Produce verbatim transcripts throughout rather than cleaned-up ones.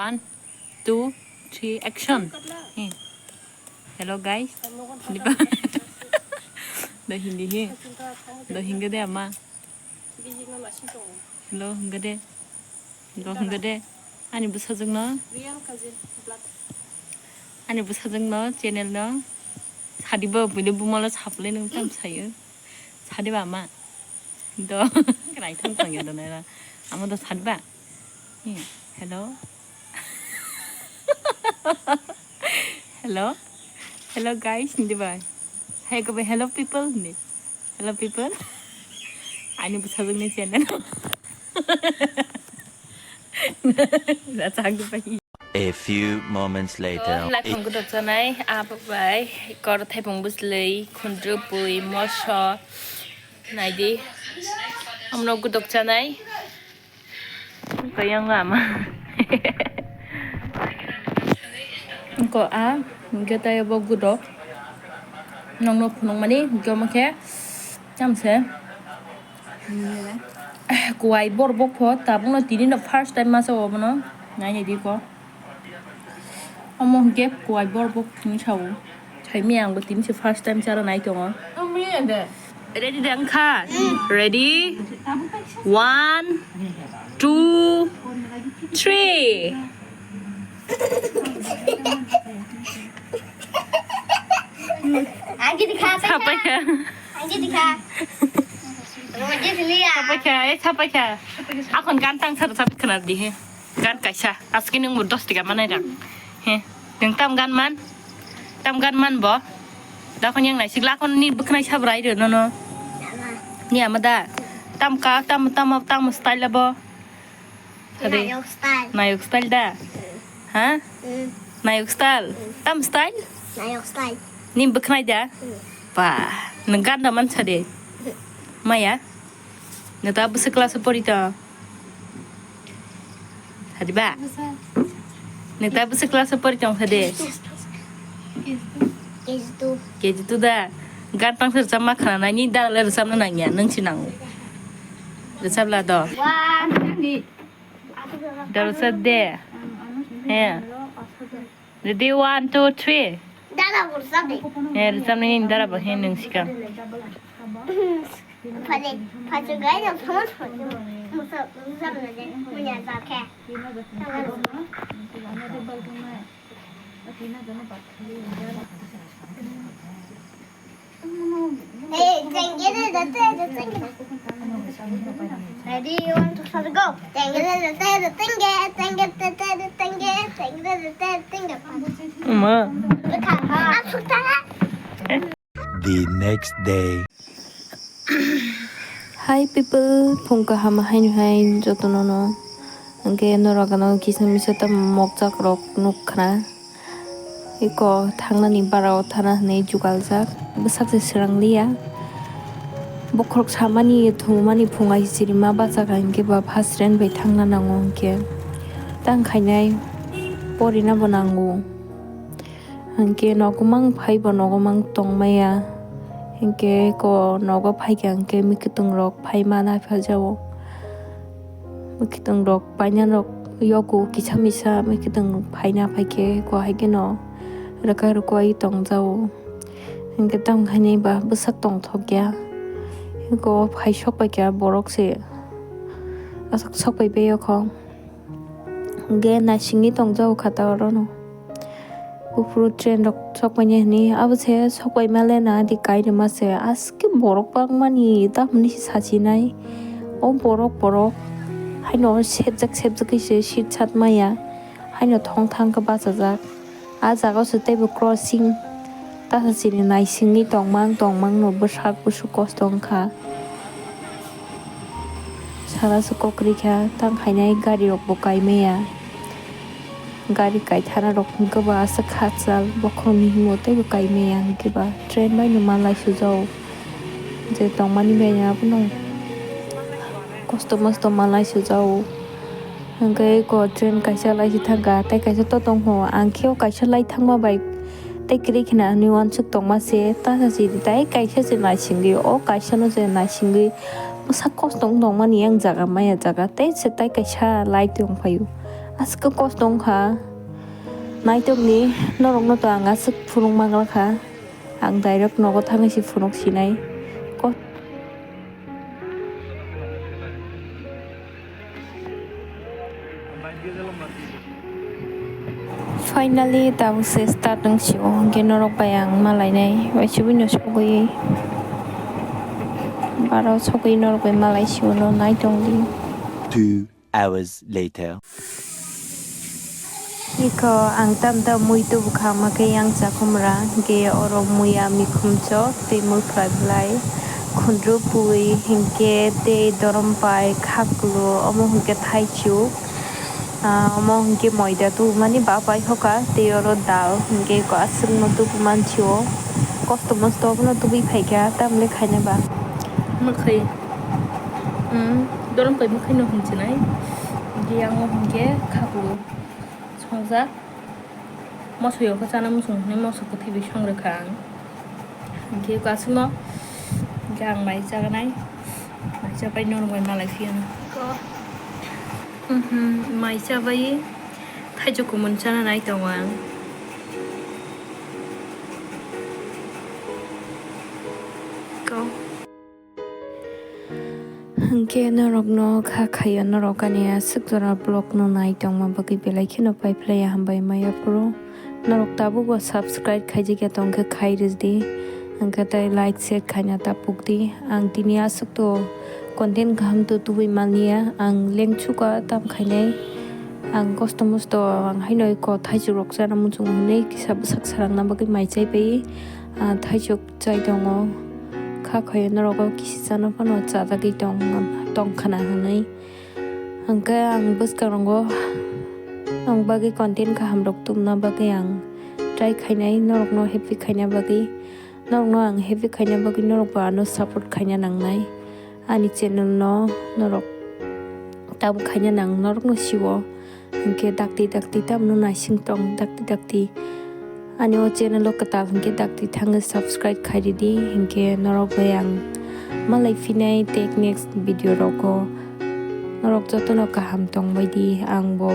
One, two, three, action. He. Hello guys. Hindi pa? Do hindi he. Do hindi de ama. Hello hindi de. Go hindi de. Ani bwsajwk no. Ani bwsajwk no channel no. Sadi bo bini bumalo saplai nung tam sayo. Sadi ba ama. Do. Krai thang thang ya do na. Ama do sadi ba. He, hello. Hello. Hello guys, hindi ba? Hey, ko ba hello people ni. Hello people. Ani bwsajwk ni channel. That's a good. A few moments later. Lakhang gudok chanai, abo bai, kor thaipung bwslwi, khundru pui, moso, naidi, amno gudok chanai. Kayang lama. Ko a, geta bo gudok. Nongno phunukmani, gyomo khe, tamse. Kuwai bor bokho tabukno tini no first time masa obono nainai di ko. Omo hwnkhe kuwai bor bok tini sao. Saimi ang bo tini se first time chara nai tongo. Ready da wngkha? Ready? One, two, three. Ang gidi kha, Sapai kha. Ang gidi kha. Ang gidi liya. Sapai kha, eh, sapai kha. Akhon gan tang sar sar khna di he. Gan kaisa. Aski nung bo dos tiga manai rang. He. Nung tam gan man? Tam gan man bo? Dakhon yang nai sigla kon ni bukhnai sabrai re no no. Ni amada. Tam ka, tam, tam, tam style bo. Sade. Nayok style. Nayok style da? Ha? Mm. Nayok style? Mm. Tam style? Nayok style. Ni bwkhnai da? Mm. Ba, nung ganda man sade. Mm. Maya? Neta bwswk class o pori tong? Sadi ba? Neta bwswk class o pori tong sade? K G two. K G two da. Gan tang se rwchapma khna nai ni da le rwchapna nangya, nung si nango. Rwchapla do. One, two, three. Da rwchap de. He. Ready, one, two, three. Dada bo rwchap de. He, rwchapni dada bo he nung sikang. Phale, phachu gai no phone phone. Musa, musa na de, munya ja khe. Hey, tenge de de te de tenge. Ready, one, two, three, go. Tenge de de te de tenge, tenge de te de tenge, tenge de de te de tenge. Ma. Bekha, ah, sukta. The next day. Hi people, phung kaham haino hai jotono no. Hwnkhe norok ano kisa misa tamo mokjak rok nuk khna. Eko thangnani bara o thana hwnwi jugaljak. Bwsak se swrang liya. Bokhorok samani thumani phung aisiri ma bachak hinkhe ba first rank bai thangna nango hinkhe. Tang khainai porina bo nango. Hinkhe nogo mang phai bo nogo mang tongmaya. Hinkhe eko nogo phaikha hinkhe mikhutung rok phaima naiphaljao. Mikhutung rok paina rok yogo kisa misa mikhutung rok phaina phaikhe eko haikhe no rwkai rwkai tongjao. Hinkhe tamo khainai ba bwsak tongthokya. Eko phai sok paikha borok se aswk sok pai bai okho. Hinkhe naisingwi tongjao kha ta orono. Buphuru train rok sokpaini hwnwi abo se sokpai male na di kai rwma se aske borok bangmani tamoni se sachinai o borok borok haino sepjak sepjak khe se seat sat maya haino thong thang khe bachajak. Ah jaga o se teibo crossing tasa chini naisingwi tongmang tongmang no bwsak bwswk kosto wngkha. Sara se kok rikha tang khainai gari rok bo kaimaya. Gari kaithana rok hwnkhe ba aswk khachal bokhorokni himo teibo kaimaya hwnkhe ba train bai no manlai sujao. Je tongmani bai abono kosto mosto manlai sujao. Hwnkhe eko train kaisa lai si thangkha tei kaisa to tongkho ang khe o kaisa lai thangma bai. Tei kwrwi kheno hinwi uansuk tongma se tasa chini tai kaisa se naisingwi o kaisa no se naisingwi bwsak kosto wng tongmani yang jaga maya jaga tei se tai kaisa light tong phaio. Aswk kosto wngkha. Naitokni norokno to ang aswk phunuk manglakha. Ang direct nogo thangwi se phunuk sinai. Ko- Finally, tabuk se start wng sio, hwnkhe norok bai ang malainai, waisubui no sogwi, baro sogwi norok bai malai sio no nai tongdi. Two hours later. Iko ang tam tam mui tubu kha, ma khe yang chakhumra, hwnkhe oro muya mikhum chok tei mui phlai phlai khundru pui, hwnkhe tei dorom pai khaklu, omo hwnkhe thaichuk. Ah, omo hwnkhe moida tubumani ba pai hoka, tei oro dal hwnkhe eko aswkno tubu mansio. Kosto mosto abono tubui phaikha, tamle khaina ba. Mwkhai, hmm, dorom pai mwkhai no hwnchwnai. Hwnkhe yango hwnkhe khaku songjak. Moso yokhe chana muchung hwnwi moso kwthwi bai song rwkha ang. Hwnkhe kasingno hwnkhe ang mai chaganai, mai chabai norok bai malai phiya. Ko, mhm, mai chabai thaichuk kumun chana nai tongo ang. Ko. Hwnkhe norokno kha khaio, norok ani aswk jora vlog no nai tongma bagwi belai kheno pai phlaiya, hambai maya phuru. Norok tabukbo subscribe khaijakya tongkhe khai rwdi, hwnkhe tei like share khaina ta pukdi. Ang tini aswk to content kaham to tubui manya, ang lengsuka tam khainai. Ang kosto mosto ang haino eko thaichuk rok chana muchungo hwnwi kisa bwsak sarangna bagwi mai chai pai. Ah, thaichuk chai tongo. Kha khaio norok o kisi chana phano chajagwi tong, tong khana hwnwi. Hwnkhe ang bwskango ang bagwi content kaham rok tubuna bagwi ang try khainai, norokno happy khaina bagwi. Norokno ang happy khaina bagwi norokbo ano support khaina nangnai. Ani channel no norok tabuk khaina nang norokno sio. Hwnkhe dakti dakti tamno naising tong dakti dakti. Ani o channel o kwtal hwnkhe dakti thangwi subscribe khai ridi, hwnkhe norok bai ang malai phinai tei next video rogo. Norok jotono kaham tongbai di, angbo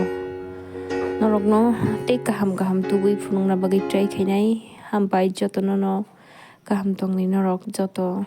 norokno tei kaham kaham tubui phunukna bagwi try khainai. Hambai jotono no kaham tongni norok joto.